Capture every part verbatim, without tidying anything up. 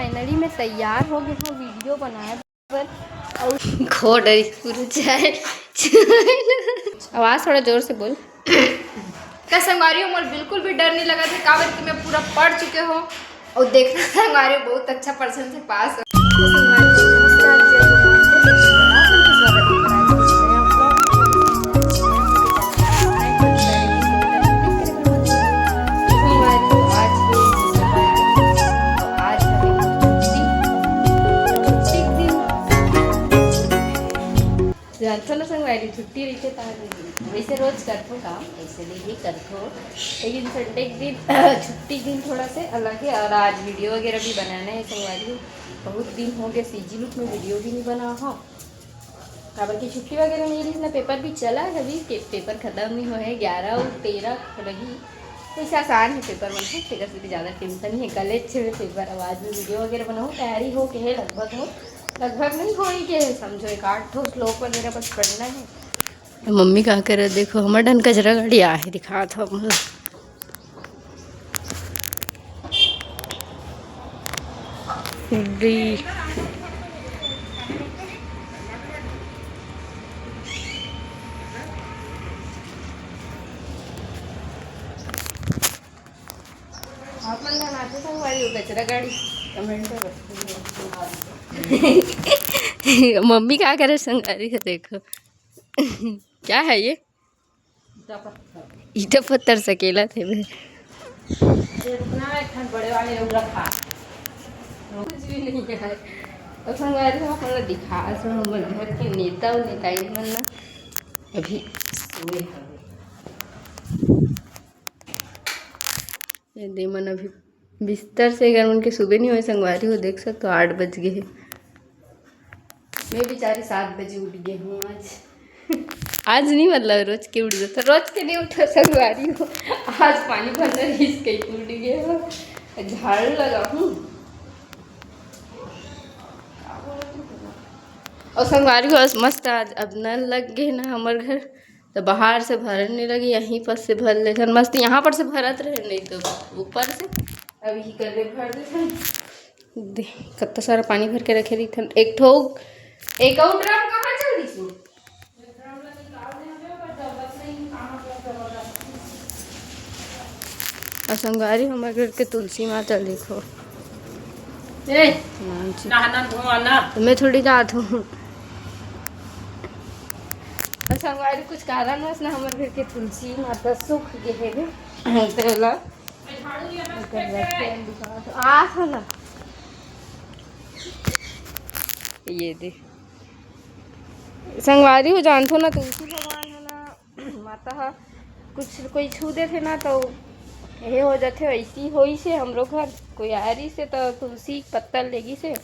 Finally मैं तैयार हो गई हूँ वीडियो बनाए बर। अउ खो डरी पूरा चाय। आवाज थोड़ा जोर से बोल। का संगवारी हो, मोर बिल्कुल भी डर नहीं लगा था, काबर कि मैं पूरा पढ़ चुके हो। और देखना संगवारी हो, बहुत अच्छा परसेंट से पास हो। तो संगवारी हो, नमस्कार, जय भगवान, जय श्री राम, आपके स्वागत है आज के नया vlog में। संगवारी हो, आज ये आज हमें छुट्टी, छुट्टी के दिन। जानथो ना संगवारी, छुट्टी रहिथे त वैसे रोज करथो काम, ऐसे नहीं करथो, लेकिन संडे के दिन छुट्टी दिन थोड़ा से अलग है। और आज वीडियो वगैरह भी बनाना है संगवारी हो। बहुत दिन हो गए सीजी लुक में वीडियो भी नहीं बना हो, काबर कि छुट्टी वगैरह नहीं रही ना, पेपर भी चला है अभी, के पेपर खत्म नहीं हुआ है, ग्यारह और तेरह रही। वैसे आसान है पेपर मन से, तेकर से ज़्यादा टेंशन नहीं है। कल अच्छे में पेपर, अब आज में वीडियो वगैरह बनाऊँ, तैयारी हो के है लगभग, हो लगभग नहीं हो ही के है, समझो एक आठ ठो श्लोक वगैरह बस पढ़ना है। मम्मी का करे, देखो हमर डन कचरा गाड़ी आहे, दिखात हो हम। दी। आप मन ला नाचे संगवारी हो कचरा गाड़ी, कमेंट में बताइए। मम्मी का करे संगवारी हो, देखो। क्या है ये? ईटा पत्थर। ईटा पत्थर सकेला थे बे। ये रुकना है, एक ठन बड़े वाले लोग रखा। कुछ भी नहीं है। और संगवारी हो, आप मन ला दिखा सो हमर घर के नेता और नेताइन मन ना अभी सोए हवे। ये दे मन अभी बिस्तर से एकर मन के सुबह नहीं होए संगवारी हो, देख सकते हो आठ बज गए हैं। मैं बेचारी सात बजे उठ गई हूँ आज। आज नहीं, मतलब रोज के उठ जाता, रोज के नहीं उठो संगवारी हो। आज पानी भरना रहीस कहीं उठ गए हो, झाड़ू लगा हूँ। और संगवारी हो, आज मस्त आज अब नल लग गए ना हमर घर, तो बाहर से भरन नहीं लगी, यहीं पर से भर लेथन। मस्त यहाँ पर से भरत रहे, नहीं तो ऊपर से। अब यही कर ले, भर देथन। दे, कत्ता सारा पानी भर के रखे रहिथन। एक ठो, एक अउ ड्रम कहाँ चल दिस? और संगवारी, हमर घर के तुलसी माता देखो। ए, नाम से। नहाना धोआना। तो मैं थोड़ी जात हूँ। और संगवारी, कुछ कारणवश ना हमर घर के तुलसी माता सूख गे हे। तेला ओकर रखे दिखात हूँ। आ, सुन ना। ये दे। संगवारी हो, जानथो ना, तुलसी भगवान हो ना, माता ह कुछ कोई छू देथे ना, तो ये हो जाथे। वैसी होई से हमरो घर, कोई आ रही से, तो तुलसी पत्ता लेगी से,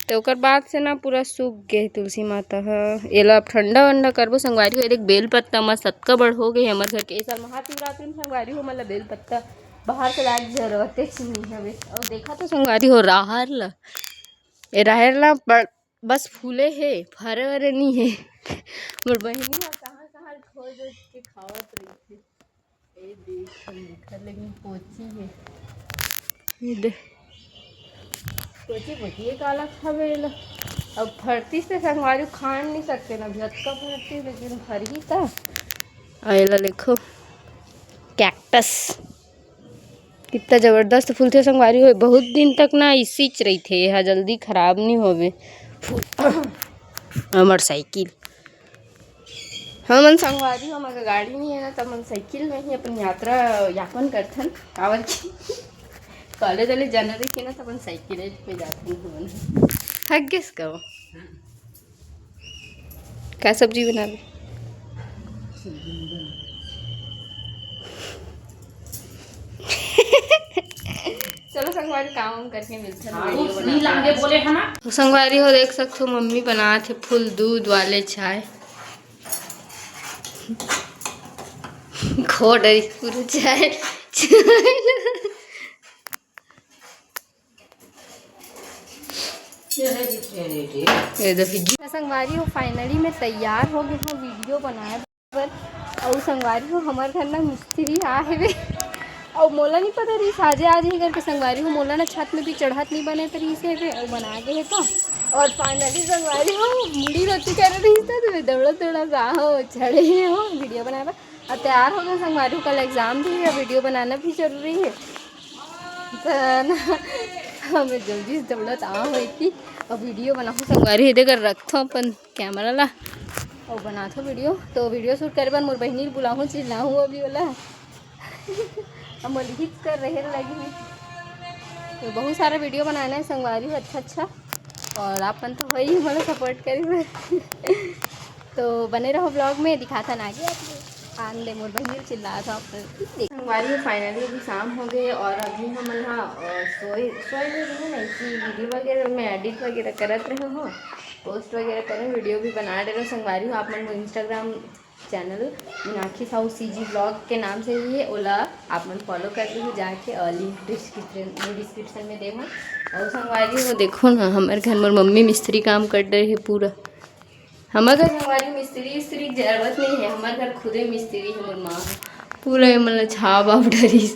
तो ओकर बाद से ना पूरा सूख गए तुलसी माता ह। एला अब ठंडा वंडा करबो संगवारी हो। ये देख, बेल पत्ता मस्त अतका बड़ हो गए हमर घर के। ए साल महाशिवरात्रि में संगवारी हो, मतलब बेल पत्ता बाहर से लाए के जरूरत ही नहीं हवे। और देखा तो संगवारी हो, राहर ला, ए राहर ला बड़ बस फूले हे, फरे वरे नी हे। मोर बहिनी ह कहाँ कहाँ खोज खोज के खावत रहिथे। ए देख, एखर लेकिन पोची हे। ये दे। पोची पोची, ये काला खावे एला। अब फरती से संगवारी खान नहीं सकते ना, झटका फरती, लेकिन फरही त। आ एला देखो, कैक्टस। कितना जबरदस्त फूलथे संगवारी हो, बहुत दिन तक ना इसीच रहिथे, एहा जल्दी खराब नहीं होवे। फूल, हमर साइकिल, हमन संगवारी हो, हमर गाड़ी नहीं है ना, त हमन साइकिल में ही अपन यात्रा यापन करथन। काबर कि कॉलेज वाले जाना रहिथे ना, त अपन साइकिल पे जाथन हमन। थक गेस का? का सब्जी बनाबे? चलो संगवारी, काम वाम करके मिलते हैं, हाँ, वीडियो वो बनाते सुनील आगे हैं। बोले है ना? तो संगवारी हो, देख सकते हो, मम्मी बनात हे फुल दूध वाले चाय। खो डरी पूरा चाय। ये देखिए। तो संगवारी हो, फाइनली मैं तैयार हो गई हूँ वीडियो बनाए बर। और संगवारी हो, हमर घर ना मिस्त्री आ हेवे। अउ मोला नहीं पता रहिस, आजे आज ही करके संगवारी हो, मोला ना छत में भी चढ़त नहीं बने रहिस हे, अउ बना गे हे तो। और finally संगवारी हो, मुड़ी रोटी करे रहिस त, तो मैं दौड़ा दौड़ा गा हो, चढ़े हो video बनाए बर। अब तैयार हो गए संगवारी हो, कल exam भी है, video बनाना भी जरूरी है। तो ना, हमें जल्दी से दौड़त आ हो इतनी, अब video बनाहूँ संगवारी हो, देकर रखथो अपन camera ला, और बनाथो video। तो video shoot करे बर मोर बहिनी ल बुलाहूँ, चिल्लाहूँ अभी वाला। अब मोर हिच कर रहे लगी। तो बहुत सारा video बनाना है संगवारी हो, अच्छा अच्छा। और आप मन तो वही मोला support करी। तो बने रहो vlog में, दिखाथन आगे आप लोग। आन दे मोर बहिनी चिल्लात हो आप लोग। संगवारी हो, finally अभी शाम हो गए और अभी हमन हा, अ, सोए, सोए नहीं रहे ना, इसी video वगैरह में edit वगैरह करत रहे हो, post वगैरह करें, video भी बना दे रहे हो संगवारी हो। आप मन वो Instagram channel Meenakshi Sahu CG vlog के नाम से ही है, ओला आप मन follow कर लीजिए जाके, और link description, description में देहूँ। और संगवारी हो, देखो ना, हमारे घर मोर मम्मी मिस्त्री काम कर रहे है पूरा। हमर घर संगवारी मिस्त्री इस्त्री के जरूरत नहीं है, हमर घर खुदे मिस्त्री है मोर माँ। पूरा ये मन ला छाप आप डरिस।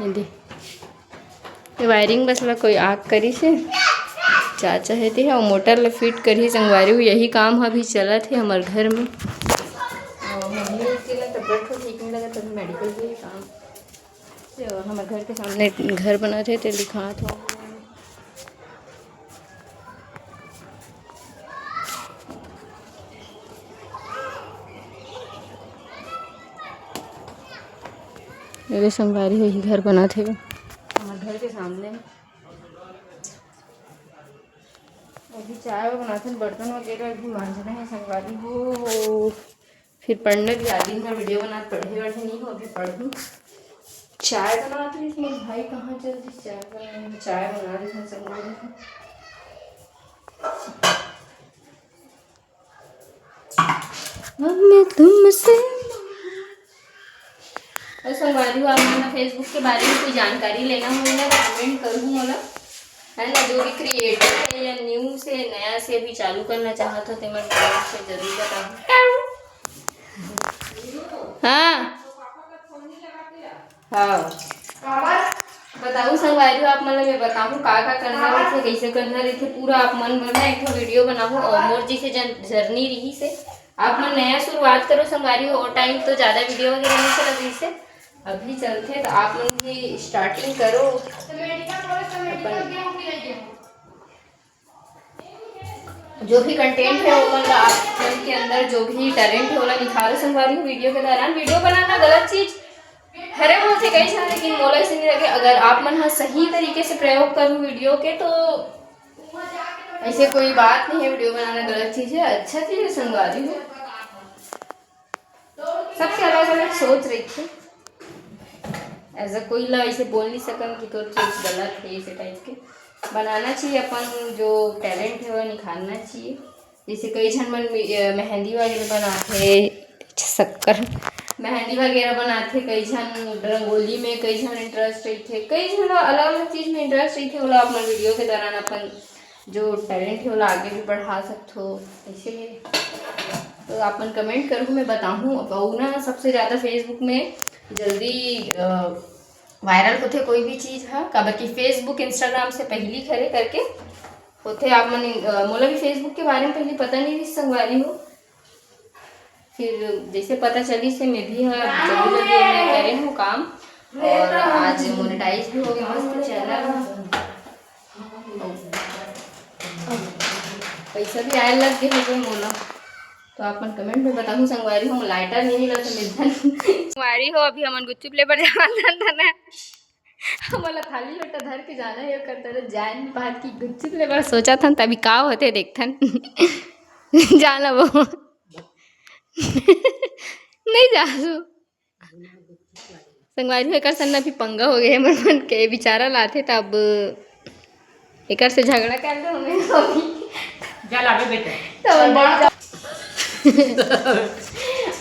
ये दे, ये wiring बस ला कोई आग करिस हे, चाचा हे ते हे, अउ मोटर ला fit करही संगवारी हो। यही काम अभी चलत हे हमर घर में। अउ मम्मी के ना तबियत तो ठीक नहीं लगा, तभी medical गई काम। तो हमर घर के सामने घर बनत हे, ते दिखात हो। मेरे संगवारी हो ही घर बनत हे हमर घर के सामने। अभी चाय बनाथन, बर्तन वगैरह अभी मांजना है संगवारी हो। फिर पढ़ने भी आ, दिन भर video बना, पढ़े वढ़े नहीं हो, अभी पढ़ूँ। चाय बना तो इसमें भाई कहाँ जल्दी चाय बना, चाय बना रही हूँ संगवारी। अब मैं तुमसे और संगवारी हो, आप मन Facebook के बारे में कोई जानकारी लेना हो ना, तो comment करूँ मोला, है ना। जो भी creator है या new से नया से अभी चालू करना चाहत हो, तेमन comment से जरूर बताओ। हाँ। हाँ। बताहूँ संगवारी हो, आप मन ला मैं बताहूँ का का करना रहिथे, कैसे करना रहिथे, पूरा आप मन बर मैं एक ठो video बनाहूँ। और मोर जैसे जन journey रही से आप मन नया शुरुआत करो संगवारी हो। वो time तो ज्यादा video वगैरह नहीं चलत रहिसे, अभी चलथे तो आप मन भी starting करो अपन। जो भी content है, वो मन ला आप मन के अंदर जो भी talent है, ओला निखारो संगवारी हो। Video के दौरान video बनाना गलत चीज हरे होथे कई झन, लेकिन मोला ऐसे नहीं लगे। अगर आप मन हा सही तरीके से प्रयोग करू video के, तो ऐसे कोई बात नहीं है। Video बनाना गलत चीज है, अच्छा चीज है संगवारी हो। सबके अलग अलग सोच रहिथे। ऐसा कोई ला ऐसे बोल नहीं सकन कि तोर चीज गलत है, ऐसे type के बनाना चाहिए। अपन जो talent है वो निखारना चाहिए। जैसे कई झन मन मे-, अ, मेहंदी वगैरह बनाथे, शक्कर मेहंदी वगैरह बनाथे, कई झन रंगोली में, कई झन interest रहिथे, कई झन ला अलग अलग चीज में interest रहिथे। ओला अपन video के दौरान अपन जो talent है ओला आगे भी बढ़ा सकथो। ऐसे तो आप मन comment करहू, मैं बताहूँ। अउ ना सबसे ज्यादा Facebook में जल्दी, अ, viral होथे कोई भी चीज ह, काबर कि Facebook Instagram से पहली खरे करके होथे। आप मन, अ, मोला भी Facebook के बारे में पहली पता नहीं रहिस संगवारी हो, फिर जैसे पता चलिस हे मैं भी ह जल्दी जल्दी मैं करे हूँ काम, और आज monetize भी हो गया मस्त channel। पैसा भी आए लग गए हो गए मोला। तो आप मन comment में बताहूँ संगवारी हो, lighter नहीं ला तो निर्धन। संगवारी हो, अभी हमन गुपचुप ले बर जावत हन ना, हमन ला थाली लोटा धर के जाना है, ओकर तरह जान बात की गुपचुप ले बर सोचत हन, तभी का होथे देखथन। जाना वो नहीं जासू। संगवारी हो, एकर संग ना भी पंगा हो गए हे, हमर मन के बेचारा लाथे, तब एकर से झगड़ा कर दो हमें अभी। जा लावे बेटा। तो हम बात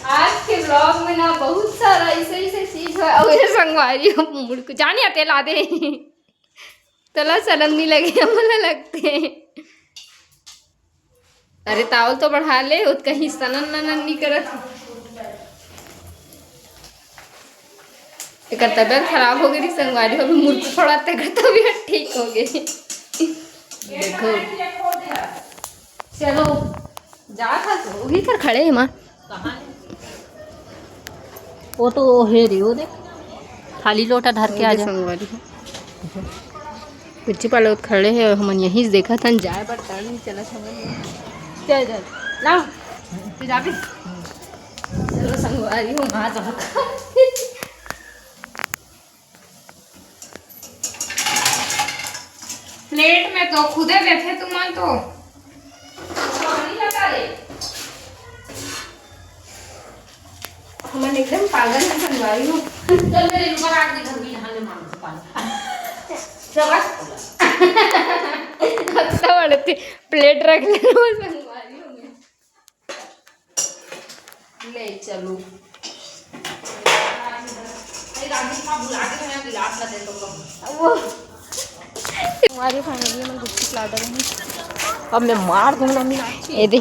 आज के vlog में ना बहुत सारा ऐसे ऐसे चीज है, और ये संगवारी हो मुड़ को जानी आते ला दे। तोला शरम नहीं लगे, हमला लगथे। अरे तावल तो बढ़ा ले, उत कहीं सनन ननन नहीं करत। एकर तबीयत खराब हो गई थी संगवारी, अभी मुर्ख फोड़ा तेकर तबीयत ठीक हो गई। देखो, चलो, जा था तो। उही कर खड़े हे माँ। वो तो वो हे रे, वो देख, खाली लोटा धर के आ जा। संगवारी, कुच्ची पाले खड़े हे, हमन यहीं से देखत हन, जाए बर तड़ नहीं चलत हमन। चल, चल, लाओ, तू जाबे। चलो संगवारी, हम आ जाओ। प्लेट में तो खुदे देथे तुमन तो। पानी लगा दे। हमन एकदम पागल हे संगवारी हो। चल मेरे ऊपर आके घर भी नहाने मांग पानी। शाबाश। हत्ता वाले थे, प्लेट रख ले वो संगवारी हो गए। ले चलो। अरे राजू, का भुला के मैं गिलास ला दे तो कब। वो हमारी फैमिली में गुच्ची प्लाटर है। अब मैं मार दूंगा मीनाक्षी। ए दे।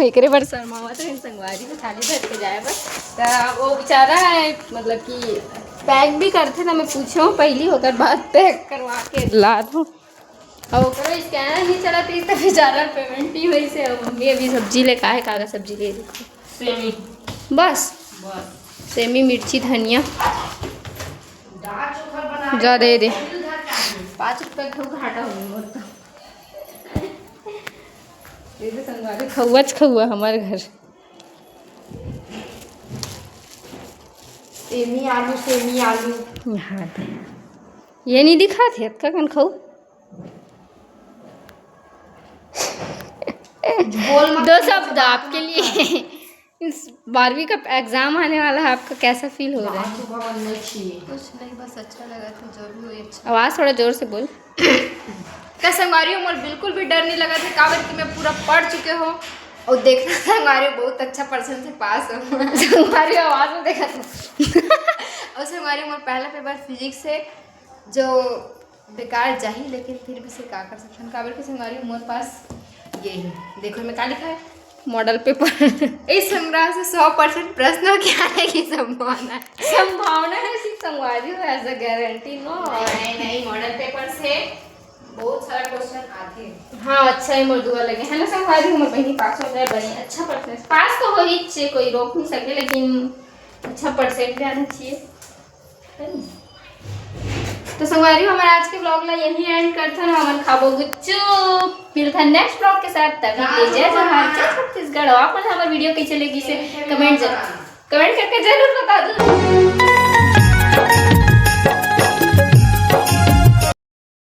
एकरे बर शर्मावत रहे संगवारी को थाली धर के जाए बर। त वो बेचारा है, मतलब कि पैक भी करथे ना, मैं पूछो पहली, ओकर बाद पैक करवा के ला दो। और ओकरो स्कैनर ही चलत रही, त बेचारा पेमेंट नहीं हुई से। अब मम्मी अभी सब्जी ले, काहे काका सब्जी ले रही? सेमी। बस। बस। सेमी, मिर्ची, धनिया। दाल चोखा बना जा दे दे। पाँच रुपया के घाटा हो मोर तो। ये तो संगवारी खौआ च खौआ हमारे घर। सेमी आलू, सेमी आलू। यहाँ दे। ये नहीं दिखा थे, अतका कन खाऊ। बोल मत, दो शब्द आपके लिए। इस बारहवीं का एग्जाम आने वाला है, आपका कैसा फील हो रहा है? रात को भवन नहीं चाहिए। कुछ नहीं, बस अच्छा लगा था, जो भी हो अच्छा। आवाज थोड़ा जोर से बोल। का संगवारी हो, मोर बिल्कुल भी डर नहीं लगा था, काबर कि मैं पूरा पढ़ चुके हो। और देखना संगवारी हो, बहुत अच्छा परसेंट से पास हो। संगवारी हो, आवाज में देखा था। और संगवारी हो, मोर पहला पेपर फिजिक्स है, जो बेकार जाही, लेकिन फिर भी से का कर सकथन, काबर के संगवारी हो, मोर पास ये है, देखो मैं का लिखा है, मॉडल पेपर। इस संग्रह से सौ परसेंट प्रश्नों के आने की संभावना है। संभावना है सिर्फ संगवारी हो, as a guarantee no। नहीं, नहीं, मॉडल पेपर से बहुत सारा क्वेश्चन आथे। हाँ, अच्छा है, मोर दुआ लगे है ना संगवारी हो, मोर बहिनी पास हो जाए, बनी अच्छा परसेंट, पास तो हो ही चाहिए, कोई रोक नहीं सके, लेकिन अच्छा परसेंट भी आना चाहिए। तो संगवारी हो, हमर आज के ब्लॉग ला यहीं एंड करथन। हमन खाबो गुपचुप। मिलथन नेक्स्ट ब्लॉग के साथ। तब तक के लिए जय जोहार, जय छत्तीसगढ़। और आप मन हमर वीडियो कैसे लगी से कमेंट जरूर, कमेंट करके जरूर बता दो।